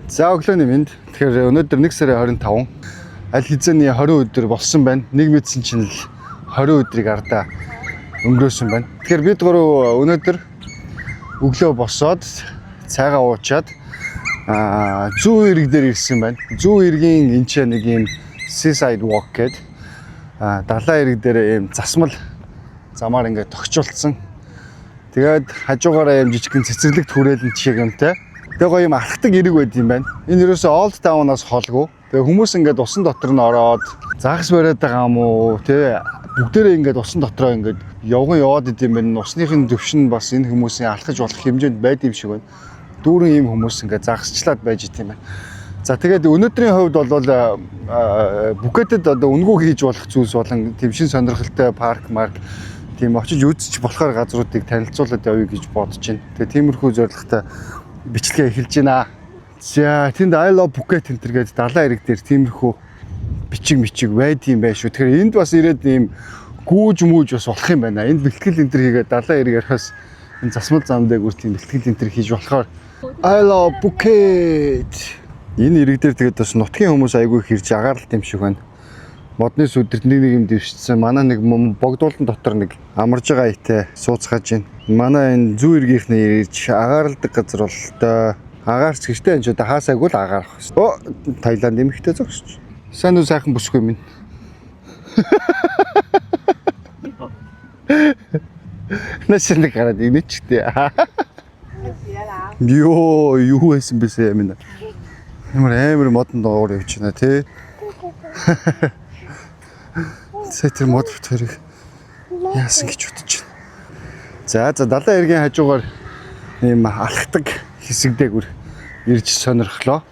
За, өглөөний мэнд. Тэгэхээр өнөөдөр 1 сарын 25, аль хэзээний 20 өдөр болсон байна. Нэг мэдсэн чинь л 20 өдрийг ардаа өнгөрөөсөн байна. Тэгэхээр бид гурав өнөөдөр өглөө босоод, цайгаа уучаад зүүн эрэг дээр ирсэн байна. Зүүн эргийн энэ ч нэг юм seaside walk гэдэг далайн эрэг дээр ийм засмал замаар ингээд тохижуулсан. Тэгээд хажуугаараа юм жижигхэн цэцэрлэгт хүрээлэн шиг юмтай. Тэгээ гоё юм алхдаг эрэг байд юм байна. Энэ ерөөсөө Old Town-аас холгүй. Тэгээ хүмүүс ингээд усан дотор нь ороод загас бариад байгаа юм уу, тэ, бүгдээрээ ингээд усан дотроо ингээд явган яваад идэм байна. Усныхын төвшин бас энэ хүмүүсийн алхаж болох хэмжээнд байд юм шиг байна. Дүүрэн ийм хүмүүс ингээд загасчлаад байж идэм байна. За, тэгээд өнөөдрийн хувьд бол Пхукетэд одоо үнэгүй хийж болох зүйлс болон тийм шин сонирхолтой парк марк, тийм очиж үзэж болохоор газруудыг танилцуулаад явъя гэж бодож байна. Тэгээ тиймэрхүү зорилготой бичлэгээ эхэлж байна. За, тэнд "I love Phuket" энэ төр гээд далайн эрэг дээр тиймэрхүү бичиг мичиг байд юм байна шүү. Тэгэхээр энд бас ирээд ийм гүүж мүүж бас болох юм байна. Энд бэлтгэл энэ төр хийгээд, далайн эрэг ярихаас энэ засмал зам дээр тийм бэлтгэл энэ төр хийж болохоор "I love Phuket". Энэ эрэг дээр тэгээд бас нутгийн хүмүүс айгүй их ирж агаарлалт юм шиг байна. Модны сүдэрт нэг нэг юм дэвшсэн. Манай нэг богдуулан дотор нэг амарж байгаа итэй сууцгааж байна. Манай энэ зүүн эргийнхний ирж агаарладаг газар бол одоо агаарч гэжтэй, энэ ч одоо хаасаагүй л агаарах. Оо, Таиланд эмэгтэй зогсож. Сайн уу, сайхан бүсгүй минь. Наш нэг гараад инээчтэй. Йоо, юу байсан бэ юм бэ? Ямар амар модон дуугаар явж байна тий. Сая тэр мод битэрийг яасан гэж бодож байна. За, далайн эргийн хажуугаар ийм алхдаг хэсэг дээгүр ирж сонирхлоо.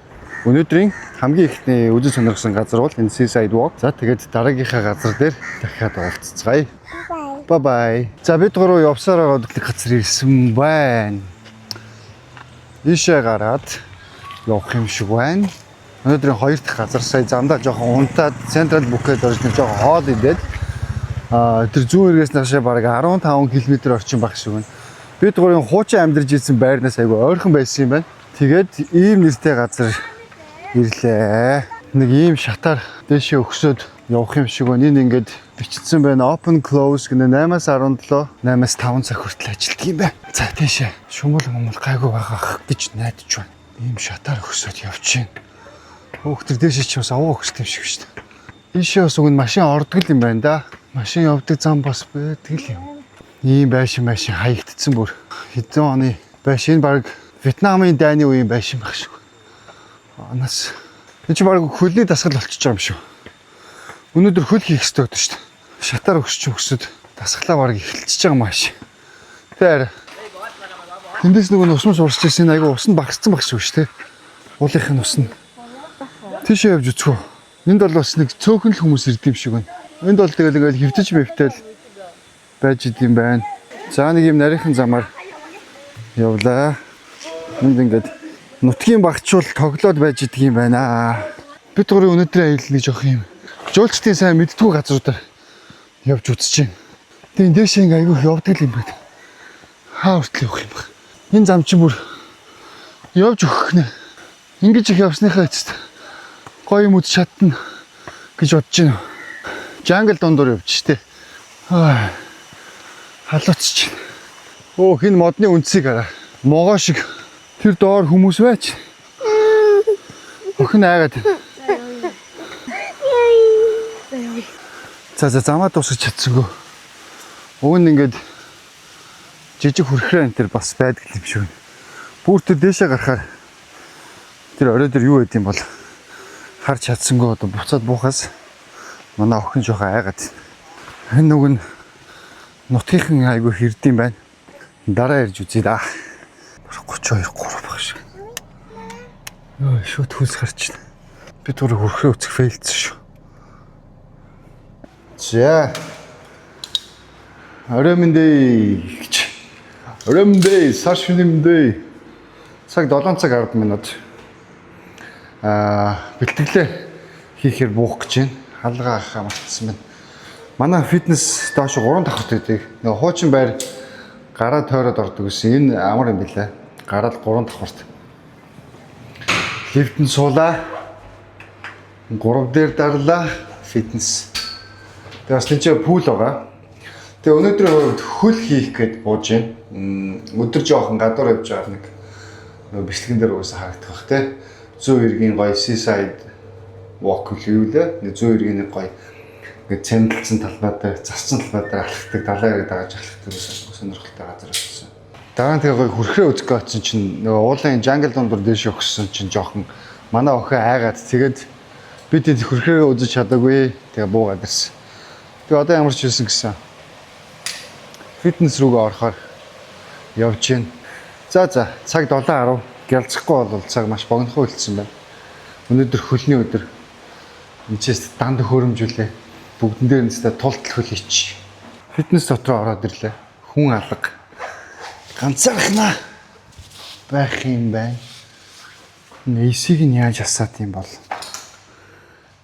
Өнөөдрийн хамгийн ихний үзэн сонирхсан газар бол энэ Seaside Walk. За, тэгээд дараагийнхаа газар дээр дахиад уулзцгаая. Bye bye. За, бид гурав явсаар байгаа нэг газар ирсэн байна. Ийшээ гараад явах юм шиг байна. Өнөөдрийн хоёр дахь газар. Сая замдаа жоохон унтаад, Central Phuket орж нэг жоохон хоол идээд, тэр зүүн эргээс наашаа бараг 15 км орчим байх шиг байна. Бид гурийн хуучин амьдарч ирсэн байрнаас айгүй ойрхон байсан юм байна. Тэгээд ийм нэртэй газар ирлээ. Нэг ийм шатаар дээшээ өгсөд явах юм шиг байна. Энэ ингээд бичсэн байна. Open close гэнэ, 8-аас 17, 8-аас 5 цаг хүртэл ажилладаг юм байна. За, дээшээ шумул мумул гайгүй байгаа гэж найдаж байна. Ийм шатаар өгсөд явж байна. Хөөх, тэр дээшээ чи бас овоо өгсөлт юм шиг шүү дээ. Ийшээ бас уг нь машин ордог л юм байна да. Машин явдаг зам бас байдаг л юм. Ийм байшин байшин хаягдцсан бүр. Хэдэн оны байшин, баг Вьетнамын дайны үеийн байшин байх шиг. Анаас энэ чи баг хөлний дасгал болчихж байгаа юм шүү. Өнөөдөр хөл хийх хэрэгтэй өдөр шүү дээ. Шатаар өгсч өгсөд дасгалаа баг эхэлчихэж байгаа маш. Тэр тэндээс нөгөө ус мус урсж ирсэн, айгу ус нь багассан баг шүү дээ. Уулынх нь ус нь. Тийшээ явж үзэх үү. Энд бол бас нэг цөөхөн л хүмүүс ирд юм шиг байна. Энд бол тэгэл ингээл хөвтөж мэвтэл байж идэм байна. За, нэг юм нарийнхан замаар явлаа. Энд ингээд нутгийн багчуул тоглоод байж идэг юм байна. Бид гурийн өнөөдрийн аялал нэг жоох юм жуулчдын сайн мэддэггүй газруудаар явж үзэж байна. Тэгээ дээшээ ингээ айгүйх явдаг юм байна. Хаа хүртэл явах юм бэ? Энэ зам чинь бүр явж өгөх нэ. Ингэж их явсныхаа эцэст гоё юм үз чадна гэж бодож байна. Jungle дундуур явж штэ. Аа. Халууцч. Өөх, энэ модны үндсийг хараа. Могоо шиг тэр доор хүмүүс байж. Охин айгаад. За, замаа дуусгаж чадсангүй. Уг нь ингээд жижиг хүрхрээ энэ төр бас байдаг юм шиг байна. Бүр тэр дээшээ гарахаар тэр орой дээр юу байд юм бол харж чадсангүй, одоо буцаад буухаас манай охин жоохон айгаад. Энэ нүг нь нутгийнхан айгүй хэрдэм байна. Дараа ирж үзье да. 32 3 баг шиг. Йоо, шууд хөлс гарч байна. Би түр хүрхрээ үцэх fail дсэн шүү. За. Орой мэнд ээ гэж. Орой мэнд ээ, сар шөнийн мэнд ээ. Цаг 7 цаг 10 минут. Бэлтгэлээ хийхээр буух гэж байна. Халгаа ахаа мартсан байна. Манай фитнес доош 3 давхарт байдаг. Нөгөө хуучин байр гараа тойроод ордог гэсэн. Энэ амар юм билээ. Гараад 3 давхарт. Лифтэнд суулаа. 3 дээр дарлаа. Фитнес. Тэгээ бас энэ pool байгаа. Тэгээ өнөөдрийн хувьд хөл хийх гээд бууж байна. Өдөр жоохон гадуур явж байгаа нэг нөгөө бичлэгэн дээр угаасаа харагдах бах те. Зүүн эргийн гоё seaside walk юу лээ. Нэг зүүн эргийн нэг гоё ингээд цементэлсэн талбай дээр, зассан талбай дээр алхдаг, далайн эрэг дагаж алхдаг сонирхолтой газар болсон. Дараа нь тэгээ гоё хөрхрөө үзэх гэж очсон чинь нөгөө уулын jungle дундуур дээш өгсөн чинь жоохон манай охин айгаад тэгээд би тэд хөрхрөө үзэж чадаагүй. Тэгээ буугаад ирсэн. Тэгээ одоо ямар ч хэлсэн гэсэн. Фитнес рүүгээ орохоор явж гин. За за цаг 7:10 гялцахгүй бол цаг маш богинохон үлдсэн байна. Өнөөдөр хөлний өдөр. Энэчээс данд хөөрөмжүүлээ. Бүгдэн дээр нь өстой тултал хөл хийчих. Фитнес дотор ороод ирлээ. Хүн алга. Ганцаархнаа байх юм байна. AC-г нь яаж асаад юм бол?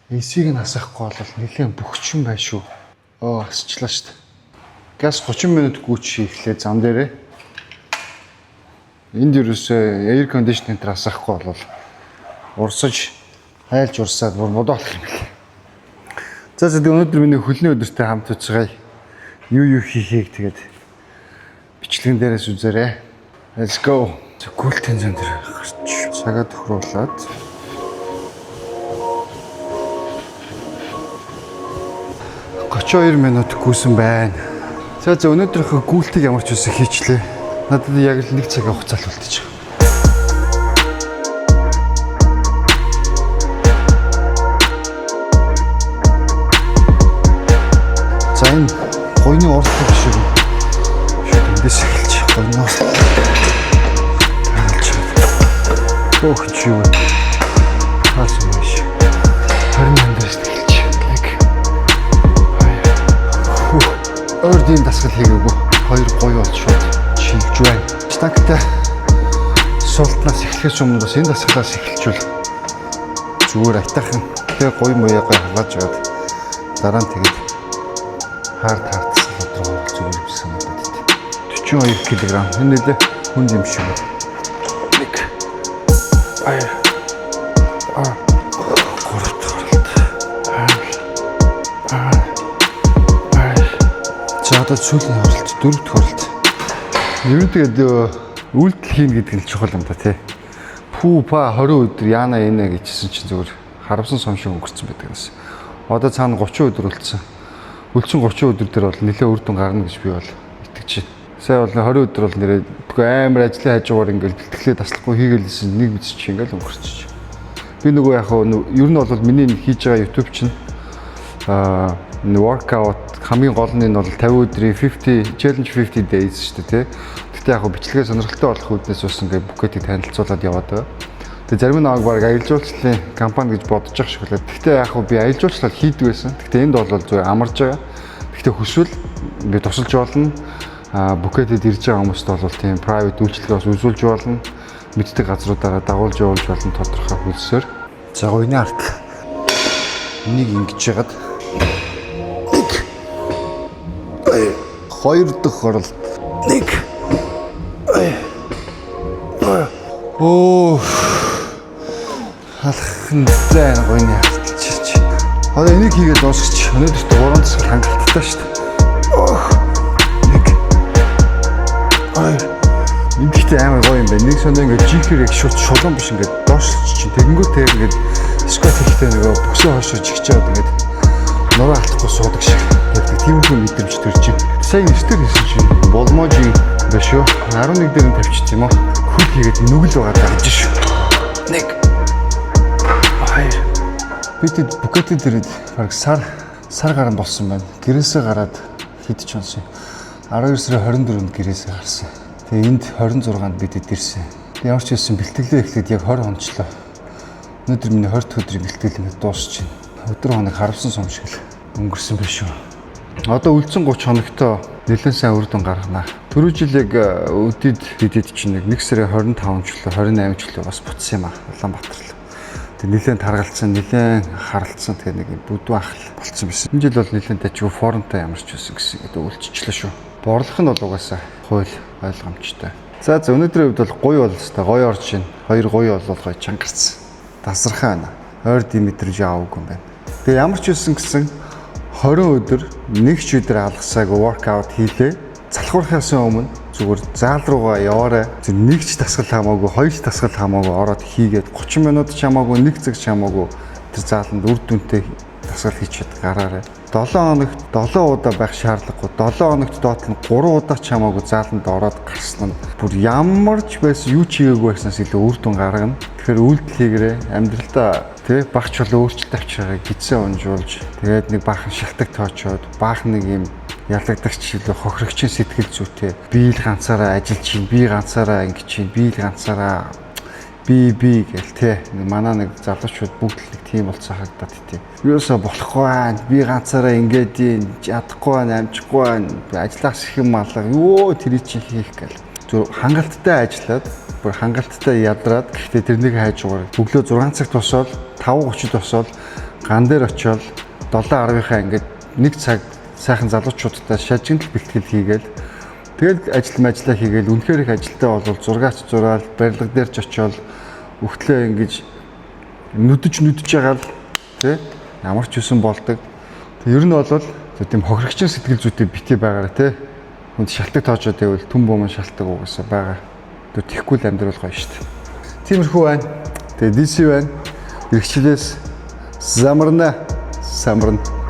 AC-г нь асахгүй бол нэлээд бөхчин байх шүү. Оо асчлаа шүү дээ. Газ 30 минут гүйч хийхлээ зам дээрээ. Энд ерөөсөө air conditioner дээр асахгүй бол урсаж хайлж урсаад бүр модоо болох юм билээ. За за тэгээ өнөөдөр миний хөлний өдөртэй хамт үзцгээе. Юу юу хийхийг тэгээд бичлэгэн дээрээс үзээрэй. Let's go. Гүйлтийн зам дээр гарч цагаа тохируулаад 32 минут гүйсэн байна. За за өнөөдрийнхөө гүйлтийг ямар ч үсэн хийчлээ. Надад яг л нэг цагийн хугацаа л үлдэж байгаа. За энэ гойны уртлаг шиг шууд эндээс эхэлж гойны уртлаг тагалж байгаа. Өөх чи юу вэ? Хаасан юм шиг. 28 дээрээс эхэлж. Нэг хоёр. Хүү. Өөр тийм дасгал хийгээгүй. Хоёр гоё бол шууд чиглэж байна. Штангтай суултнаас эхлэхээс өмнө бас энэ дасгалаас эхэлчихвэл зүгээр аятайхан тэгээ гоё мууя гоё халааж аваад дараа нь тэгээд hard hard дасгалууд руу орох зүгээр юм санагдаад байна. 42 кг. Энэ нэлээ хүнд юм шиг байна. 1 2 3 дахь оролт. 2 2. За одоо сүүлийн оролт, дөрөв дэх оролт. Ер нь тэгээд үйлдэл хийнэ гэдэг нь чухал юм да тий. Пүү па 20 өдөр яана инэ гэжсэн чинь зүгээр харамсан сум шиг өнгөрцөн байдаг гэсэн. Одоо цаана 30 өдөр үлдсэн. Үлдсэн 30 өдөр дээр бол нэлээ үр дүн гарна гэж би бол итгэж байна. Сая бол 20 өдөр бол нэрээ тэгвэл амар ажлын хажуугаар ингээл бэлтгэлээ таслахгүй хийгээл лсэн нэг мэт чи ингээл өнгөрчих. Би нөгөө яг ер нь бол миний хийж байгаа YouTube чинь workout хамгийн гол нь энэ бол 50 өдрийн 50 challenge 50 days шүү дээ тий. Гэхдээ яг бичлэгээ сонирхолтой болох үүднээс бас ингээд Пхукетийг танилцуулаад яваад байгаа. Тэгээ зарим нь намайг баг аялал жуулчлалын компани гэж бодож байгаа шиг үлээ. Гэхдээ яг би аялал жуулчлал хийдэг байсан. Гэхдээ энд бол зүгээр амарж байгаа. Гэхдээ хүсвэл би тусалж болно. Пхукетэд ирж байгаа хүмүүст бол тийм private үйлчилгээ бас үзүүлж болно. Мэддэг газруудаараа дагуулж явуулж болно тодорхой хөлсөөр. За гойны арт нэг ингэж яагаад 1 2 дахь оролт 1 2 Оо халахын зайн гойны арталчилж. Одоо энийг хийгээд дуусгач. Өнөөдөрт 3 дасгал хангалттай шүү дээ. Ох. 1 2 Энд гэхдээ амар гоё юм байна. Нэг сондоо ингээд жихэр яг шууд шулуун биш ингээд доошлж чинь. Тэгэнгүүт тэр ингээд squat хийхдээ нөгөө бүксээ хойшоо жигч яваад ингээд нуруу алдахгүй суудаг шиг явдаг. Тиймэрхүү мэдрэмж төрж байна. Сайн эртээр хийсэн чинь болможийн биш үү? 11 дээр нь тавьчих юм уу? Хөл хийгээд нүгэл байгаа даа гэж шүү. 1 2 Би тэд Пхукетэд ирээд бараг сар сар гарan болсон байна. Гэрээсээ гараад хэд ч онсон. 12 сарын 24-нд гэрээсээ гарсан. Тэгээ энд 26-нд бид ирсэн. Ямар ч байсан бэлтгэлээ эхлээд яг 20 хончлоо. Өнөөдөр миний 20 дахь өдрийн бэлтгэл ингээд дуусч байна. Өдөр хоног харамсан сум шиг л өнгөрсөн байх шүү. Одоо үлдсэн 30 хоногтоо нэлээд сайн үр дүн гаргана. Түрүү жил яг өдөд бидэд чинь нэг 1 сарын 25 ч лөө 28 ч лөө бас буцсан юм аа. Улаанбаатар л. Тэг нэлээд таргалцсан, нэлээд харалцсан тэгээ нэг бүдүүн ахал болцсон байсан. Энэ жил бол нэлээд дажгүй формтой ямар ч байсан гэсэн гэдэг үлдчихлээ шүү. Борлох нь бол угаасаа хууль ойлгомжтой. За за өнөөдрийн хувьд бол гуй бол өстой гоё орж байна. Хоёр гуй бол гоё чангарцсан. Тасархай байна. Ойр ди мэдрэмж аваагүй юм байна. Тэгээ ямар ч үсэн гэсэн 20 өдөр нэг ч өдөр алгасаагүй workout хийлээ. Залхуурахаас өмнө зүгээр заал руугаа яваарай. Зөв нэг ч дасгал хамаагүй, хоёр ч дасгал хамаагүй ороод хийгээд 30 минут ч хамаагүй, 1 цаг ч хамаагүй тэр зааланд үр дүнтэй дасгал хийчихэд гараарай. 7 хоногт 7 удаа байх шаардлагагүй. 7 хоногт доод нь 3 удаа ч хамаагүй зааланд ороод гарсан нь бүр ямар ч байсан, юу ч хийгээгүй байснаас илүү үр дүн гаргана. Тэгэхээр үйлдэл хийгэрээ, амьдралдаа тий багч болоо өөрчлөлт авчираа гидсээ унжуулж, тэгээд нэг баахан шалтаг тоочоод, баахан нэг юм ялагдагч илүү хохирогчийн сэтгэл зүйтэй, би л ганцаараа ажиллаж чинь, би ганцаараа ингэж чинь, би л ганцаараа би би гэл те, манай нэг залуучууд бүгд л нэг тийм болцсон харагдаад тий. Юусоо болохгүй байна. Би ганцаараа ингээд юм чадахгүй байна, амжихгүй байна. Ажлаас их юм алга. Юу тэр чи хийх гэл. Зүр хангалттай ажиллаад, бүр хангалттай ядраад, гэхдээ тэрнийг хайжуугаар өглөө 6 цагт босоод, 5:30-д босоод, ган дээр очиод 7:10-ынхаа ингээд нэг цаг сайхан залуучуудтай шажигнал бэлтгэл хийгээл, тэгэл ажил мажлаа хийгээл, үнэхээр их ажилтай бол зургаач зураал, барилга дээр ч очиод өгтлөө ингэж нүдэж нүдэж байгаа л тий ямар ч юусан болдог. Тэг ер нь бол тийм хохирогчийн сэтгэл зүйтэй бити байгаараа тий. Хүнд шалтаг тоочоод байвал түн бомон шалтаг угаасаа байгаа. Тэр тэхгүй л амьдрал гоё шүү дээ. Тиймэрхүү байна. Тэгээ DC байна. Иргэчлээс замарна самарна.